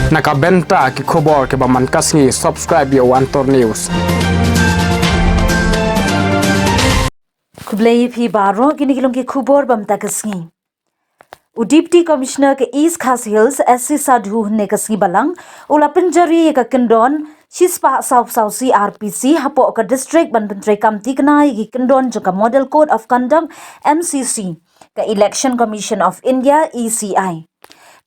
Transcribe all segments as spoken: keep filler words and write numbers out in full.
Na ka bynta ki khubor kiba man ka sngi, subscribe ïa u Antor News. Khublei ïa phi baroh, kine ki long ki khubor ba mynta ka sngi. U Deputy Commissioner ka East Khasi Hills, S C Sadhu, hynne ka sngi Balang, u la pynjari ïa ka kyndon shispah saw phew saw C R P C hapoh ka district ban pyntreikam thikna ïa ki kyndon jong ka Model Code of Conduct, M C C, ka Election Commission of India, E C I.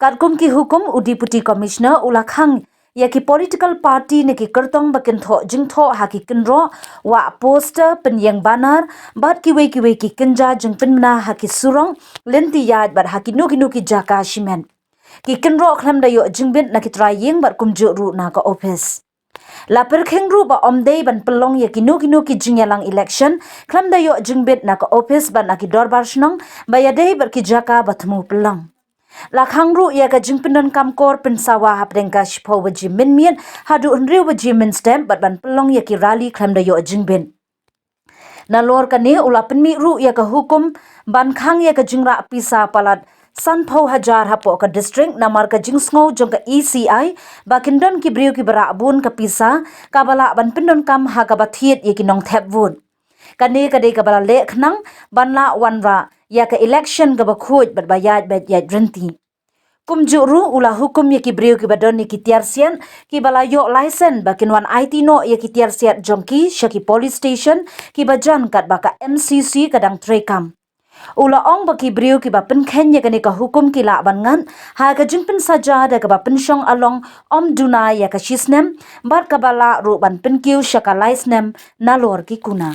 Katkum ki hukum, u Deputy Commissioner u la khang ïa ki political party ne ki kyrtong ba kin thoh jingthoh ha ki kynroh, wah poster, pynïeng banner, bad kiwei kiwei ki kynja jingpynbna ha ki surok, lynti ïaid bad ha kino kino ki jaka shimet. Ki kynroh khlem da ïoh jingbit na ki trai ïing bad kumjuh ruh na ka ophis. La pyrkhing ruh ba ym dei ban pynlong ïa kino kino ki jingïalang election khlem da ïoh jingbit na ka ophis bad na ki dorbar shnong ba ïadei bad ki jaka ba thmu pynlong. La khang ruh ïa ka jingpyndonkam kor pynsawa hapdeng ka shiphew baje mynmiet haduh hynriew baje mynstep bad ban pynlong ïa ki rally khlem da ïoh jingbit. Nalor kane u la pynmih ruh ïa ka hukum ban khang ïa ka jingrah pisa palat sanphew hajar hapoh ka district namar ka jingsngew jong ka E C I ba kin don ki briew kiba rah bun ka pisa kaba lah ban pyndonkam ha kaba thied ïa ki nongthep vote. Kane ka dei kaba la leh khnang ban lah wanrah ïa ka election kaba khuid bad ba ïaid beit ïaid ryntih. Kumjuh ruh u la hukum ïa ki briew kiba don ïa ki tiar siat kiba la ïoh license ba kin wan aiti noh ïa ki tiar siat jong ki sha ki police station kiba jan katba ka M C C ka dang treikam. U la ong ba ki briew kiba pynkheiñ ïa kane ka hukum ki lah ban ngat ha ka jingpynsaja da kaba pynshong along ym duna ïa ka shisnem bad kaba lah ruh ban pynkiew sha ka laisnem nalor ki kuna.